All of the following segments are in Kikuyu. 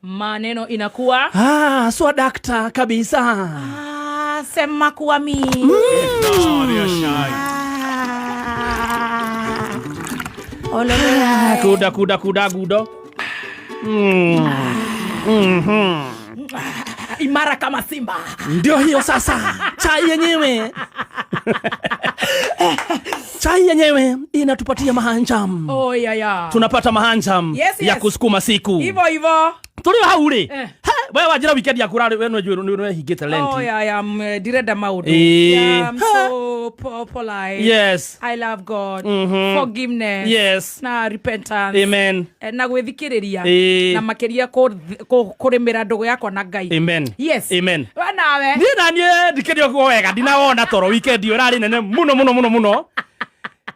Maneno inakuwa Ah, swadakta kabisa. Ah, sema kuwa mi. Ah. Ololea. Kuda kuda kuda gudo. Imara kama simba. Ndio hiyo sasa, chai yenyewe chai yenyewe inatupatia mahanjam. Oh, ya, ya. Tunapata mahanjam ya kusukuma siku. Hivyo hivyo. Tuli hau rĩ. Eh. We wanjĩra weekend yaku ũrarĩ we nĩwe nĩwehingĩte lenti. Oh, yeah, yeah. Ndirenda maũndũ. Eh. Yeah, I'm so polite. I love God. Forgiveness. Na repentance. Amen. Na gwĩthikĩrĩria. Eh. Na makĩria kũrĩmĩra ndũgũ yakwa na Ngai. Amen. Yes. Amen. We nawe. Niĩ na niĩ ndikĩrĩ ũguo wega, ndinawona toro weekend ĩyo ĩrarĩ nene mũno mũno mũno mũno.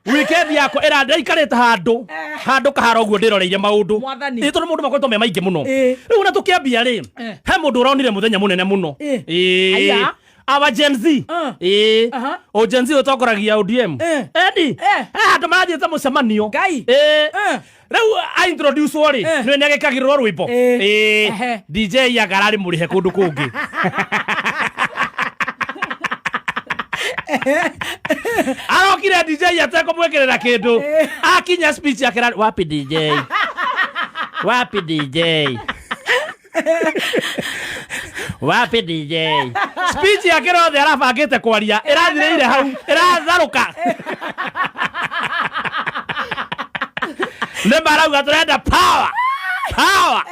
Weekend yakwa ĩra ndaikarĩte handũ handũ kahara ũguo ndĩroreire maũndũ. Mwathani. Ĩ, tondũ maũndũ makoretwo me maingĩ mũno. Eh. Rĩu ona tũkĩambia rĩ, Eh. he mũndũ ũronire mũthenya mũnene mũno. Eh. Ĩ. Aya. Our Gen Z. Eh. Ĩ. Aha. O Gen Z ũtongoragia ODM. Eh. Edi. Eh. He handũ marathiĩte mũcemanio. Ngai. Ĩ. Eh. Rĩu a introduce rĩ, Eh. nĩwe nĩagĩkagĩrĩrwo rwĩmbo. Eh. Ĩ. Ehe. DJ anga ararĩ mũrĩhe kũndũ kũngĩ. Arokire DJ atekũmwĩkĩrĩra kĩndũ. Akinya speech yake wapi DJ? Wapi DJ? Wapi DJ? Speech yake rothe arabangĩte kwaria ĩrathirĩire hau, ĩratharũka. Nĩ marauga tũrenda power. Power.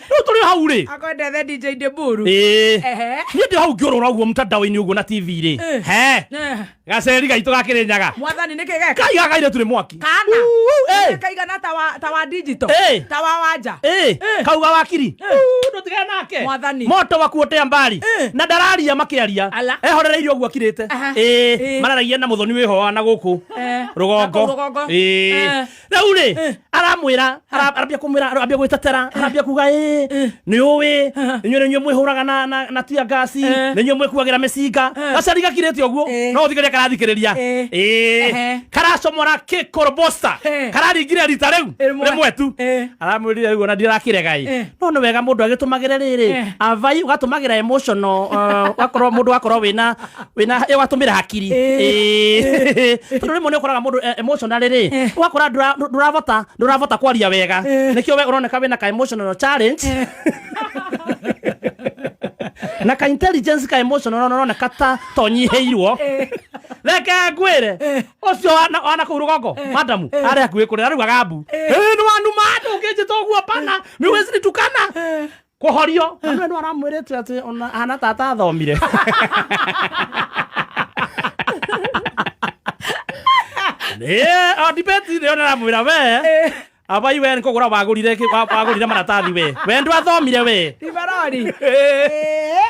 Rĩu tũrĩ hau rĩ. Akwendethe DJ Deburu. Ĩĩ. Ehe. Niĩ ndĩ hau ngĩũrũra ũguo mtandao-inĩ ũguo na TV rĩ. Eh. He. Eh. Gaceri gaitũ ga Kĩrĩnyaga. Mwathani nĩkĩ geka? Kai gaka kairĩtu nĩ mwaki. Kana. Uu, eh. Kaigana ta wa digital. Eh. Ta wa wanja. Ĩ, Eh. kauga wakiri. Uu, ndũtigane nake. Mwathani. Moto wa kuotea mbali. Eh. Na ndararia makĩaria. Ala. Ehorereirie ũguo akirĩte. Aha. Ĩ, Ĩ. mararagia na mũthoni wĩho wa na gũkũ. Eh. Rũgongo. Na kũu rũgongo. Ĩ. Eh. Rĩu rĩ, aramwĩra, arambia kũmwĩra, arambia gwĩtetera, arambia kuga ĩ, nĩ ũĩ, inyuĩ nĩ inyuĩ mwĩhũraga na tear gas, Eh. nĩ inyuĩ mwĩkuagĩra mĩcinga. Gacari gakirĩte ũguo, Eh. no ũthikĩrĩria karathikĩrĩria. Eh. Ĩ. Ehe. Karacomora kĩkorobosta. Eh. Kararingire rita rĩu Rĩmwe. rĩmwe tu. Eh. Aramwĩrire rĩu ona ndirakĩrega ĩ. Eh. No nĩ wega mũndũ agĩtũmagĩre rĩrĩ. Eh. Avai ũgatũmagĩra emotional, ũgakorwo mũndũ akorwo wĩna ũgatũmĩra hakiri. Eh. Ĩ. Tondũ rĩmwe nĩ ũkoraga mũndũ emotional rĩ, Eh. ũgakora ndũravota kwaria wega. Eh. Nĩkĩo we ũroneka wĩna ka emotional challenge. Eh. Na ka intelligence ka emotional ũroneka ta tonyihĩirwo. Eh. Reke ngwĩre ũcio wana kũu rũgongo madamu arĩ hakuhĩ kũrĩa araugaga mbu ĩ nĩ wanuma ndũngĩnjĩta ũguo pana nĩ wĩciritukana kũhorio na nĩwe nĩ aramwĩrĩte atĩ ona ahana ta atathomire. Nĩ o debate nĩyo aramwĩra we abai we nĩ kũgũra wagũrire wagũrire maratathi we ndwathomire we. Ribarori.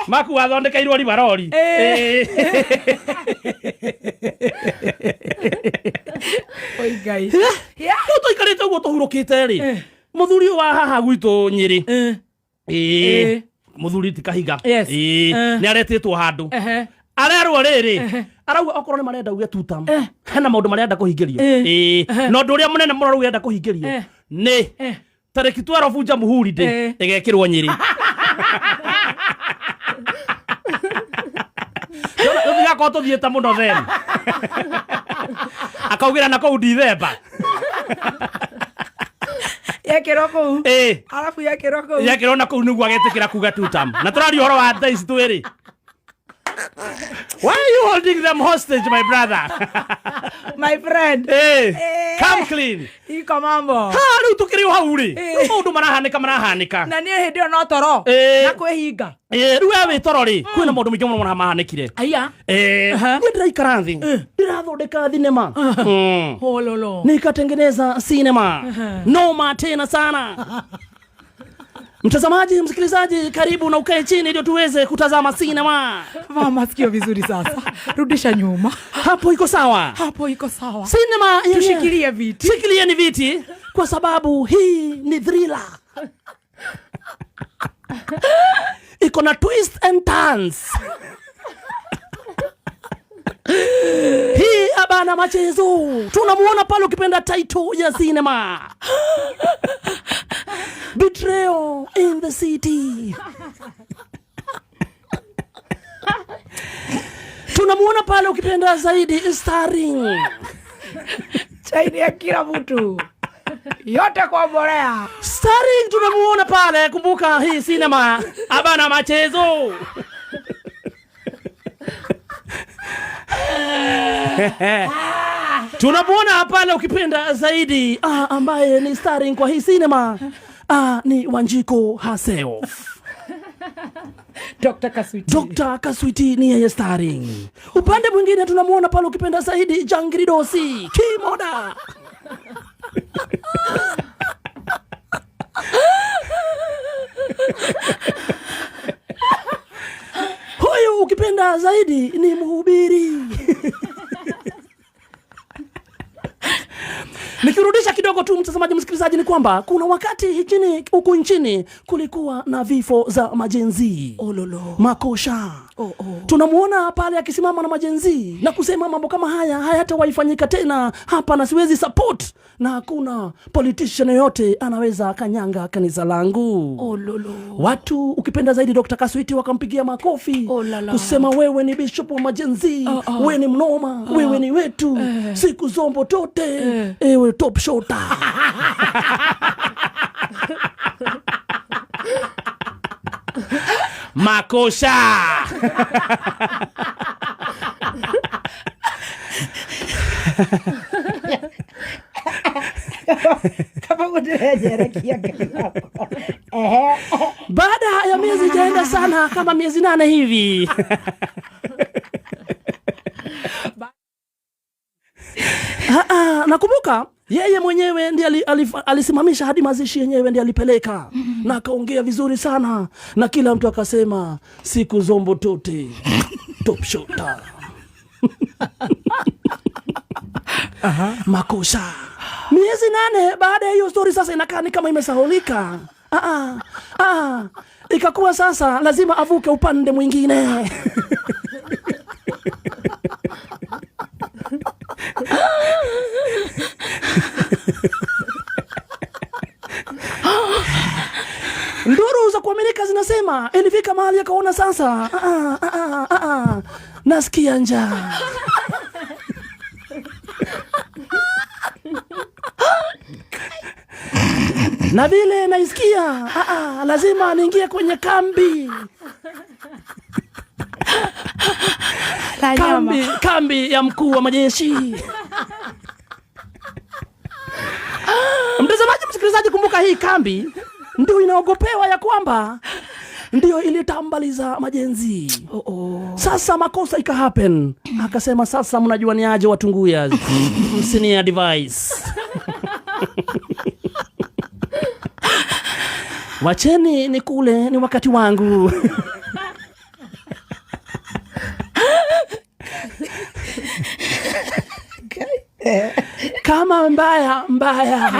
Maku wathondekeirwo ribarori. Eh. Oi Ngai. Yeah. Rĩu tũikarĩte ũguo tũhurũkĩte rĩ, Eh. mũthuri ũyũ wa haha gwitũ Nyĩrĩ. Eh. Ĩĩ. Eh. Mũthuri ti kahiga. Yes. Ĩĩ. Eh. Nĩ aretĩtwo handũ. Ehe. Arerwo rĩrĩ, arauga okorwo nĩ marenda uge tutam, hena maũndũ marenda kũhingĩrio. Eh. Ĩĩ. Na ũndũ ũrĩa mũnene mũno rĩu arenda kũhingĩrio Eh. nĩ Eh. tarĩki 12 Jamhuri Day Eh. ĩgekĩrwo Nyĩrĩ. Tũtigakorwo tũthiĩte mũno then. Akaugĩra na kũu Dithemba. Yekĩrwo kũu. Ĩĩ. Arabu yekĩrwo kũu. Yekĩrwo na kũu nĩguo agetĩkĩra kuga tutam. Na tũraria ũhoro wa thaa ici twĩrĩ. Why are you holding them hostage, my brother? My friend. Hey, Eh. come clean. Iko mambo. Ha, rĩu tũkĩrĩ o hau rĩ. Eh. Rĩu maũndũ marahanĩka marahanĩka. Na niĩ hĩndĩ ĩyo no toro. Eh. Na kwĩhinga. Ĩ, rĩu we wĩ toro rĩ, kwĩna maũndũ maingĩ mũno mahanĩkire. Aya. Eh, Aha. niĩ ndĩraikara thĩ. Ndĩrathondeka thinema. Hololo. Nikatengeneza sinema. Noma tena sana. Mtazamaji, msikilizaji, karibu na ukae chini ndio tuweze kutazama sinema. Vaa masikio vizuri sasa. Rudisha nyuma. Hapo iko sawa. Hapo iko sawa. Sinema yenyewe. Tushikilie viti. Shikilieni viti kwa sababu hii ni thriller. Iko na twist and turns. Hii abana machezo. Tunamuona pale ukipenda title ya cinema. Betrayal in the city. Tunamuona pale ukipenda zaidi starring Chaini ya kila mtu yote kwa mbolea. Starring tunamuona pale, kumbuka hii sinema abana machezo. Tunamuona pale ukipenda zaidi ambaye ni starring kwa hii sinema ni Wanjiko herself. Dr. Kaswiti. Dr. Kaswiti ni yeye starring. Upande mwingine tunamuona pale ukipenda zaidi Jangridosi Kimoda. Huyu ukipenda zaidi ni mhubiri. Nikirudisha kidogo tu mtazamaji, msikilizaji, ni kwamba kuna wakati huku nchini kulikuwa na vifo za majenzi. Ololo. Makosha. Oh, oh. Tunamuona pale akisimama na majenzi na kusema mambo kama haya hayatawaifanyika tena hapa, na siwezi support, na hakuna politician yoyote anaweza kanyanga kanisa langu. Ololo. Watu ukipenda zaidi Dr. Kaswiti wakampigia makofi. Oh, lala. Kusema wewe ni bishop wa majenzi, wewe ni mnoma, wewe ni wetu, siku zombo tote, ewe top shota. Makosha. Kama unajerekia kidogo. Baada ya miezi ijaenda sana kama miezi 8 hivi. Nakumbuka yeye mwenyewe ndiye alisimamisha hadi mazishi yenyewe ndiye alipeleka. Na akaongea vizuri sana na kila mtu akasema siku zombo tote top shota. Makosa. Miezi 8 baada ya hiyo story sasa inakaa ni kama imesahulika. Ikakuwa sasa lazima avuke upande mwingine. Nduru za kuaminika zinasema ilifika mahali akaona sasa, nasikia njaa. Na vile naisikia, lazima niingie kwenye kambi. La nyama. Kambi ya mkuu wa majeshi. Mtazamaji, msikilizaji, kumbuka hii kambi ndio inaogopewa ya kwamba ndio ilitambaliza majenzi. Oh, oh. Sasa makosa ika happen. Akasema sasa mnajua ni aje watunguya. Msini advice. Wacheni nikule, ni wakati wangu. Kama mbaya mbaya.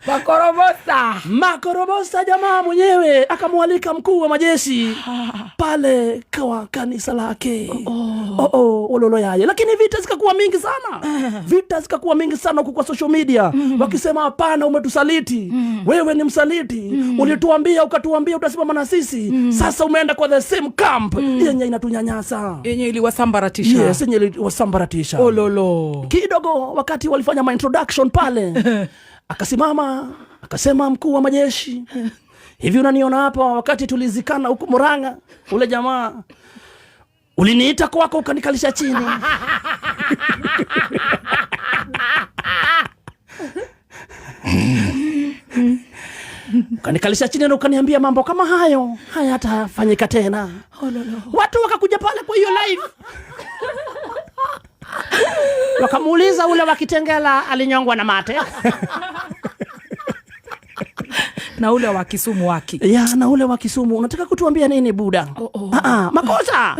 Makorobosa. Makorobosa jamaa mwenyewe akamwalika mkuu wa majeshi pale kwa kanisa lake. Oh, oh. Oh, ololo yaye. Lakini vita zikakuwa mingi sana. Vita zikakuwa mingi sana huko kwa social media. Wakisema hapana, umetusaliti. Wewe ni msaliti. Ulituambia, ukatuambia utasimama na sisi. Sasa umeenda kwa the same camp yenye inatunyanyasa. Yenye iliwasambaratisha. Yes, yenye iliwasambaratisha. Ololo. Kidogo wakati walifanya ma introduction pale. Akasimama, akasema mkuu wa majeshi, hivi unaniona hapa wakati tulizikana huku Murang'a, ule jamaa uliniita kwako ukanikalisha chini. Ukanikalisha chini na ukaniambia mambo kama hayo hayatafanyika tena. Oh, no, no. Watu wakakuja pale kwa hiyo live. Wakamuuliza ule wa Kitengela alinyongwa na mate. Na ule wa Kisumu waki. Ya, na ule wa Kisumu. Unataka kutuambia nini Buda? Oh, oh. Ah, makosa.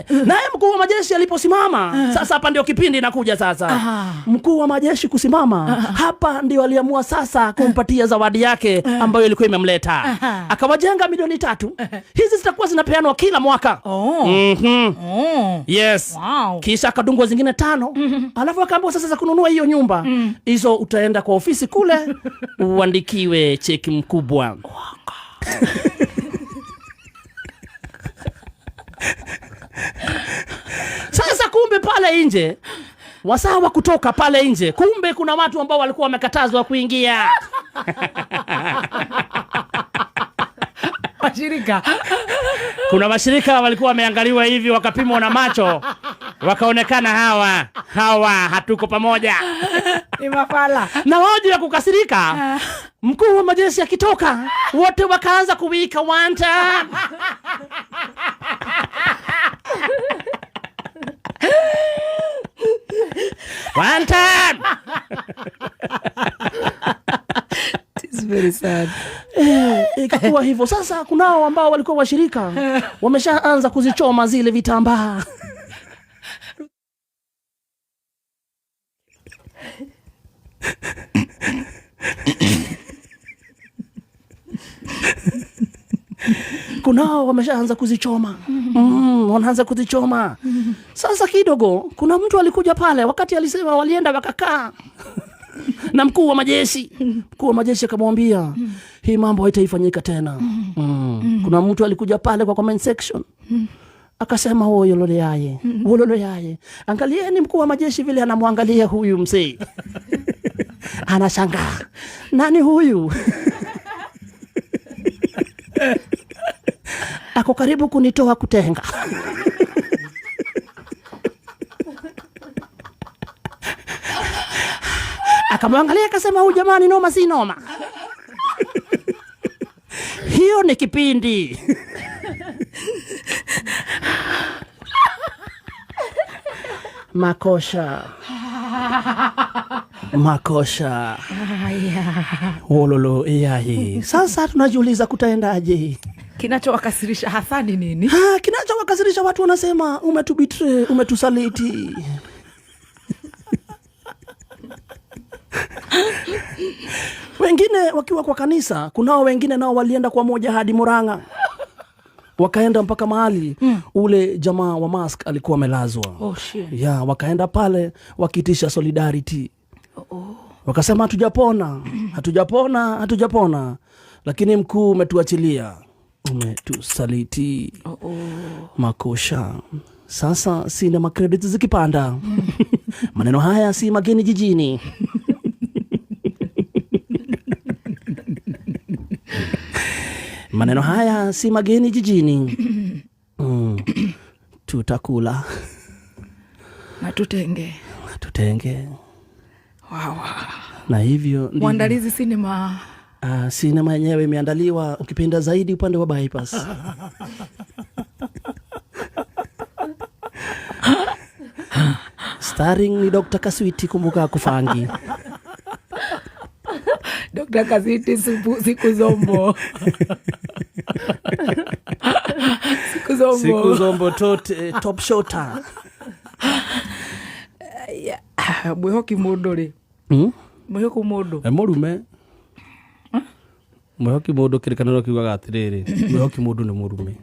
Naye mkuu wa majeshi aliposimama, sasa hapa ndio kipindi inakuja sasa. Mkuu wa majeshi kusimama, hapa ndio aliamua sasa kumpatia zawadi yake ambayo ilikuwa imemleta. Akawajenga milioni 3. Hizi zitakuwa zinapeanwa kila mwaka. Yes. Kisha akadungwa zingine 5. Alafu akaambiwa sasa za kununua hiyo nyumba. Hizo utaenda kwa ofisi kule uandikiwe cheki mkubwa. Sasa kumbe pale nje, wasaa wa kutoka pale nje, kumbe kuna watu ambao walikuwa wamekatazwa kuingia. Washirika. Kuna washirika walikuwa wameangaliwa hivi wakapimwa na macho, wakaonekana hawa hatuko pamoja. Ni mafala. Na wao ya kukasirika, mkuu wa majeshi akitoka, wote wakaanza kuwika one time. One time. It's very sad. Ikakuwa hivyo. Sasa kunao ambao walikuwa washirika wameshaanza kuzichoma zile vitambaa. Kunao wameshaanza kuzichoma. Wanaanza kuzichoma. Sasa kidogo kuna mtu alikuja pale wakati alisema walienda wakakaa na mkuu wa majeshi. Mkuu wa majeshi akamwambia hii mambo haitaifanyika tena. Kuna mtu alikuja pale kwa comment section. Akasema wololo yaye, wololo yaye. Angalieni mkuu wa majeshi vile anamwangalia huyu mzee. Anashangaa. Nani huyu? Ako karibu kunitoa kutenga. Akamwangalia akasema huyu jamani noma si noma. Hiyo ni kipindi. Makosha. Makosha. Wololo yayi. Sasa tunajiuliza kutaendaje? Kinachowakasirisha hasa ni nini? Kinachowakasirisha watu wanasema umetubetray, umetusaliti. Wengine wakiwa kwa kanisa, kunao wengine nao walienda kwa moja hadi Murang'a. Wakaenda mpaka mahali ule jamaa wa mask alikuwa amelazwa. Oh, shit. Ya, wakaenda pale wakiitisha solidarity. Wakasema hatujapona, hatujapona, hatujapona. Lakini mkuu umetuachilia, umetusaliti. Makosha. Sasa sinema credits zikipanda. Maneno haya si mageni jijini. Maneno haya si mageni jijini. Tutakula. Na tutenge. Na tutenge. Wow. Na hivyo ndivyo. Mwandalizi sinema. Sinema yenyewe imeandaliwa ukipenda zaidi upande wa bypass. Starring ni Dr. Kaswiti, kumbuka kufangi. Dr. Kaswiti siku zombo. Siku zombo. Siku zombo tote, top shota. Yeah. Mwihoki mundu ri. Mwihoki mundu. Murume. Mwihoki mundu kirikaniro kiugaga atiriri, mwihoki mundu ni murume.